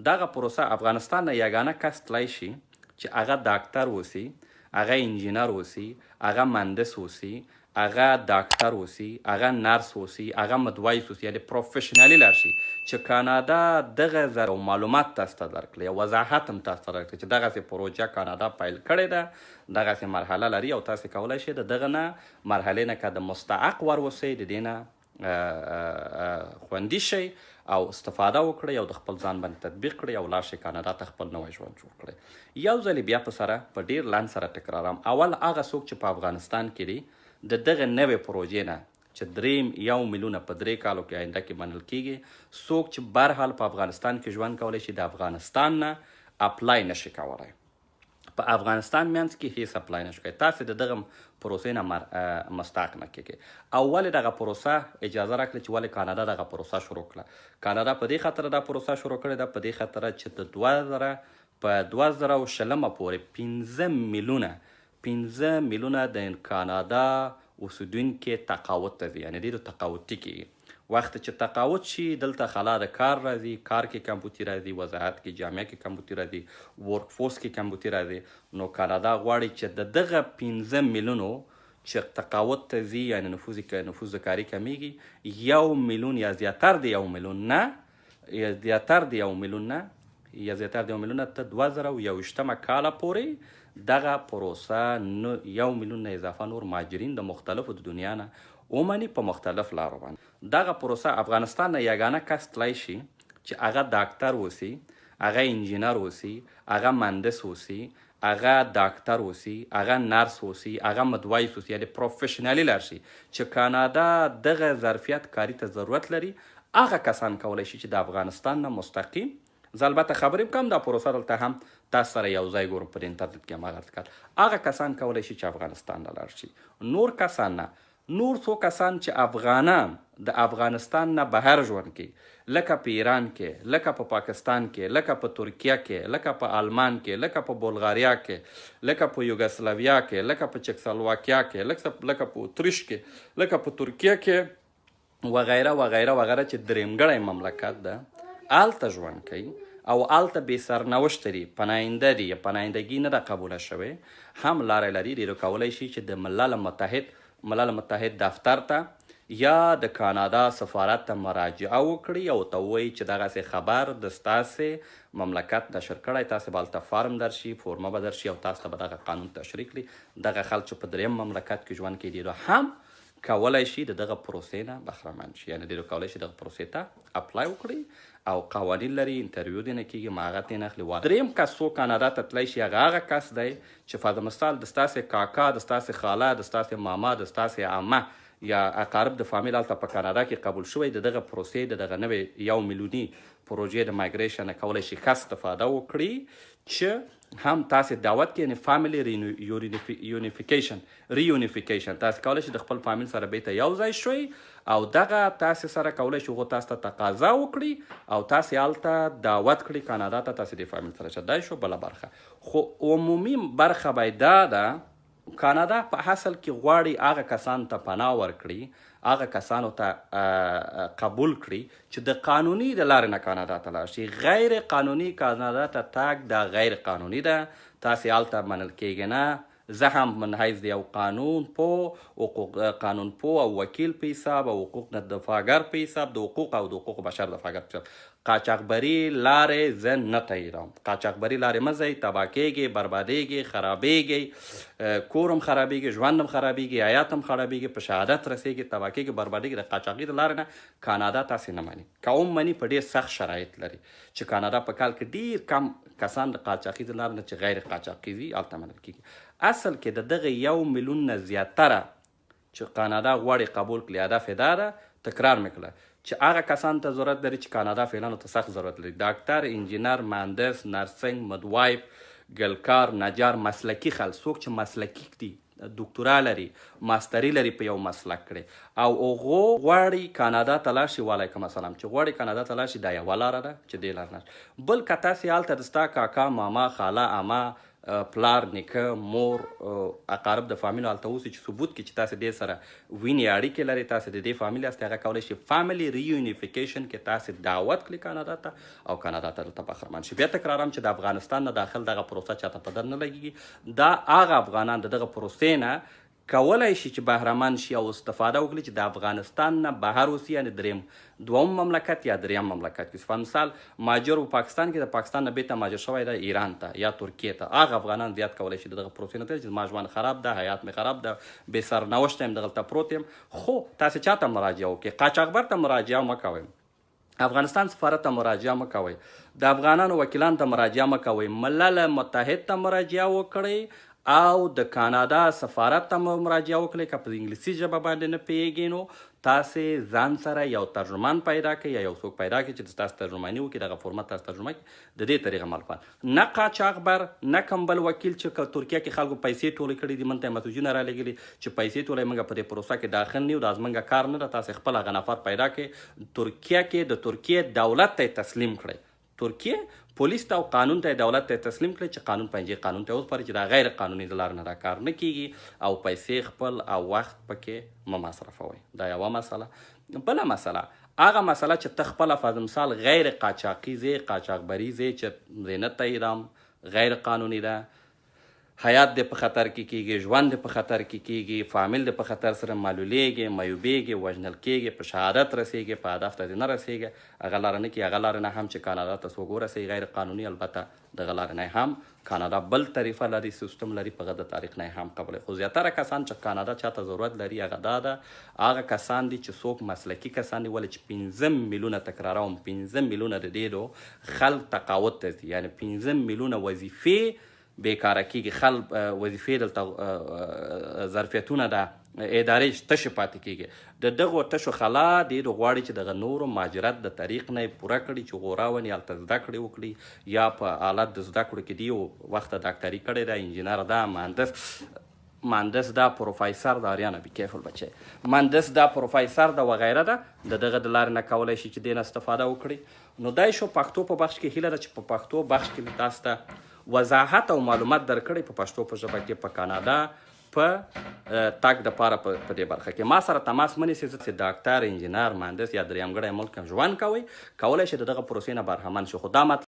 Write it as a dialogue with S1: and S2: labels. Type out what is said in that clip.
S1: دغه پروسه افغانستان نه یگانه کس تلای شي چې هغه داکتر اوسي، هغه انجینر اوسي، هغه مهندس اوسي، هغه داکتر اوسي، هغه نرس اوسي، هغه midwife اوسي، یعنی professionally لاړ شي چې کاناډا دغه زر او معلومات تاسو ته درکړي او وضاحت هم تاسو ته درکړي چې دغسې پروژه کاناډا پیل کړې ده، دغسې مرحله لري او تاسو کولای شئ د دغه نه مرحلې نه که د مستحق ور اوسئ، د دې نه خوندي شئ او استفاده وکړئ او د خپل ځان باندې تطبیق کړئ او لاړ شئ کاناډا ته، خپل نوی ژوند جوړ کړئ. یو ځل بیا په سره په ډیر لنډ سره تکرارم. اول، هغه څوک چې په افغانستان کې دي، د دغه نوې پروژې نه چې 3 یو میلیونه په 3 کالو کې آینده کې منل کیږي، څوک چې برحال په افغانستان کې ژوند کولی شي، د افغانستان نه apply نشي کولای. په افغانستان مینځ کې هیڅ apply نشو کوي، تاسو د دغه پروسې نه مستحق نه کیږي. او ولې دغه پروسه اجازه راکړه چې ولې کاناډا دغه پروسه شروع کړه؟ کاناډا په دې خاطر دا پروسه شروع کړې ده، په دې خاطر چې د 2000 په 2020 پورې 5 میلیونه، 5 میلیونه د کاناډا اوسیدونکي تقاعد ته ځي، یعنی ډېر تقاعدي کیږي. وخت چې تقاعد شي، دلته خلا د کار راځي، کار کې کمبوتي راځي، وضاحت کې، جامعه کې کمبوتي راځي، workforce کې کمبوتي راځي. نو کاناډا غواړي چې د دغه 5 میلیونو چې تقاعد ته ځي، یعنی نفوذ کاری کمیږي، 1 میلیون یا زیاتر د 1 میلیون نه یا زیاتر د 1 میلیون نه یا زیاتر د 1 میلیون ته 2021 کاله پورې دغه پروسه نو 1 میلیون نه اضافه نور مهاجرین د مختلفو د دنیا نه ومني په مختلف لارو باندې. دغه پروسه افغانستان نه یگانه کس تلای شي چې هغه داکتر اوسي، هغه انجینر اوسي، هغه مهندس اوسي، هغه داکتر اوسي، هغه نرس اوسي، هغه midwife اوسي، یعنی professionally لاړ شي چې کاناډا دغه ظرفیت کاری ته ضرورت لري. هغه کسان کولای شي چې د افغانستان نه مستقیم. زه البته خبرې کوم، دا پروسه دلته هم تاسو سره یو ځای ګورم په انټرنیټ کې. هم هغه هغه کسان کولای شي چې افغانستان نه لاړ شي، نور کسان نه. نور څو کسان چې افغانان د افغانستان نه بهر ژوند کوي، لکه په ایران کې، لکه په پاکستان کې، لکه په ترکیه کې، لکه په آلمان کې، لکه په بلغاریا کې، لکه په یوګسلاویا کې، لکه په چکسلواکیا کې، لکه په اتریش کې، لکه په ترکیه کې وغیره وغیره وغیره، چې دریمګړی مملکت ده، هلته ژوند کوي او هلته بې سرنوشته دي، پناهنده دي، پناهندګي نه ده قبوله شوې، هم لاره لري. ډېرو کولی شي چې د ملل متحد دفتر ته یا د کاناډا سفارت ته مراجعه وکړي او ته ووایي چې دغسې خبر د ستاسې مملکت نشر کړی. تاسې به هلته فارم درشي، فورمه به درشي او تاسو ته به دغه قانون تشریح کړي. دغه خلک چې په دریم مملکت کې ژوند کوي، ډېرو هم کولای شي د دغه پروسې نه بهرهمند شي، یعنی ډېرو کولای شي دغه پروسې ته apply وکړي او قوانین لري، interview دې نه کېږي، ماغه ترې نه اخلي. دریم کس څوک کاناډا ته تللی شي؟ هغه هغه کس دی چې فرض مثال د ستاسې کاکا، د ستاسې خاله، د ستاسې ماما، د ستاسې عمه یا اقارب د فامیل هلته په کاناډا کې قبول شوی، د دغه پروسې، د دغه نوې 1 میلیوني پروژې د migration نه کولی شي ښه استفاده وکړي چې هم تاسې دعوت کې، یعنی family unification، reunification، تاسو کولی شئ د خپل فامیل سره بیرته یو ځای شئ او دغه تاسو سره کولی شئ هغه تاسو ته تقاضا وکړي او تاسو هلته دعوت کړي کاناډا ته، تاسو د فامیل سره شدای شو. بله برخه خو عمومي برخه باید دا ده، کاناډا په اصل کې غواړي هغه کسان ته پناه ورکړي، هغه کسانو ته قبول کړي چې د قانوني د لارې نه کاناډا ته لاړ شي. غیر قانوني کاناډا ته تګ دا غیر قانوني ده، تاسې هلته منل کېږي نه. زه هم من حیث د یو قانون پوه، حقوق قانون پوه او وکیل په حساب او حقوق نه دفاعګر په حساب، د حقوق او د حقوق بشر دفاعګر په حساب، قاچاقبري لارې زه نه تاییدوم. قاچاقبري لارې مه ځئ، تباه کېږي، بربادېږي، خرابېږي، کور هم خرابېږي، ژوند هم خرابېږي، حیات هم خرابېږي، په شهادت رسېږي، تباه کېږي، بربادېږي. د قاچاقي د لارې نه کاناډا تاسې نه مني، که هم مني په ډېر سخت شرایط لري چې کاناډا په کال کې ډېر کم کسان د قاچاقي د لارې نه چې غیر قاچاقي وي هلته منل کېږي. اصل کې د دغه 1 میلیون نه زیاتره چې کاناډا غواړي قبول کړي، هدف یې دا ده، تکرار مې کړه، چې هغه کسان ته ضرورت لري چې کاناډا فعلا ته سخت ضرورت لري: ډاکټر، انجینر، مهندس، nursing، midwife، ګلکار، نجار، مسلکي خلک، څوک چې مسلکي دي، دکتورا لري، ماستری لري په یو مسلک کړي او هغو غواړي کاناډا ته لاړ شي، وعلیکم السلام، چې غواړي کاناډا ته لاړ شي، دا یوه لاره ده چې دې لار نه. بل که تاسې هلته د ستا کاکا، ماما، خاله، عمه پلار، نیکه، مور، اقارب د فامیل هلته اوسي چې ثبوت کړي چې تاسې دې سره وینې اړیکې لرئ، تاسې د دې فامیل یاست. هغه کولی شي family reunification کې تاسې دعوت کړي کاناډا ته او کاناډا ته دلته بهرمن شي. بیا تکرارم چې د افغانستان نه داخل دغه پروسه چاته په در نه لګیږي. دا هغه افغانان د دغه پروسې نه کولای شي چې بهرمن شي او استفاده وکړي چې د افغانستان نه بهر اوسي، یعنې دریم دوم مملکت یا دریم مملکت کې. په مثال ماجر و پاکستان کې، د پاکستان نه بیرته ماجر شوی دی ایران ته یا ترکیې ته، هغه افغانان زیات کولای شي د دغه پروسې نه تېر چې زما ژوند خراب ده، حیات مې خراب ده، بې سرنوشته یم، دغلته پروت یم. خو تاسې چا ته مراجعه وکړئ؟ قاچاقبر ته مراجعه مه کوئ، افغانستان سفارت ته مراجعه مه کوئ، د افغانانو وکیلانو ته مراجعه مه کوئ، ملل متحد ته مراجعه وکړئ او د کاناډا سفارت ته مراجعه وکړئ. که په انګلیسي ژبه باندې نه پوهېږئ نو تاسې ځان سره یو ترجمان پیدا کړئ یا یو څوک پیدا کړئ چې تاسو ترجماني وکړي، دغه فورمه تاسو ترجمه کړي. د دې طریقه معلومات نه قاچاقبر، نه کوم بل وکیل چې ترکیه کې خلکو پیسې ټولې کړې دي، مونږ ته یې مسیجونه رالیږلي چې پیسې ټولې، موږ په دې پروسه کې داخل نه یو، دا زمونږ کار نه ده. تاسې خپل هغه نفر پیدا کړئ ترکیه کې، د ترکیې دولت ته تسلیم کړئ، ترکیه پولیس ته او قانون ته، دولت ته تسلیم کړئ چې قانون پنجې قانون ته وسپاري چې دا غیر قانوني د لارې نه دا کار نه کیږي او پیسې خپل او وخت پکې مه مصرفوئ. دا یوه مسله. بله مسله هغه مسله چې ته خپله فرض مثال غیر قاچاقي ځې، قاچاقبري ځې چې زه نه تاییدم، غیر قانوني ده، حیات دې په خطر کې کیږي، ژوند دې په خطر کې کیږي، فامیل دې په خطر سره معلولیږي، معیوبیږي، وژنل کیږي، په شهادت رسیږي، په هدف ته دې نه رسیږي، هغه لاره نه کیږي. هغه لارې نه هم چې کاناډا ته څوک ورسوي غیر قانوني، البته دغه لارې نه هم کاناډا بل طریقه لري، سیستم لري، په غده طریق نه هم قبلوي. خو زیاتره کسان چې کاناډا چاته ضرورت لري هغه دا ده، هغه کسان دي چې څوک مسلکي کسان دي. ولې چې 5 میلیونه، تکراروم، 5 میلیونه د دې خلک تقاعد ته ځي، یعنې 5 میلیونه وظیفې بیکاره کیږي، خلک وظیفې دلته ظرفیتونه ده ادارې تشې پاتې کیږي. د دغو تشو خلا دې غواړي چې دغه نورو مهاجرت د طریق نه پوره کړي چې غوراوني هلته زده کړې وکړي یا په حالت د زده کړو کې دی وخته ډاکټري کړې ده، انجینر ده، مهندس ده، پروفیسور ده، آریانا be careful بچی، مهندس ده، پروفیسور ده وغیره ده، د دغه د لارې نه کولی شي چې دې نه استفاده وکړي. نو دای شو پښتو په بخش کې. هیله ده چې په پښتو بخش کې مې تاسو ته وضاحت او معلومات درکړی په پښتو په ژبه کې په کاناډا په تګ د پاره. په دې برخه کې ما سره تماس مه نیسئ. چې ډاکټر، انجینر، مهندس یا دریمګړی ملک ژوند کوئ، کولی شئ د دغه پروسې نه برخمن شئ، خو دا مطلب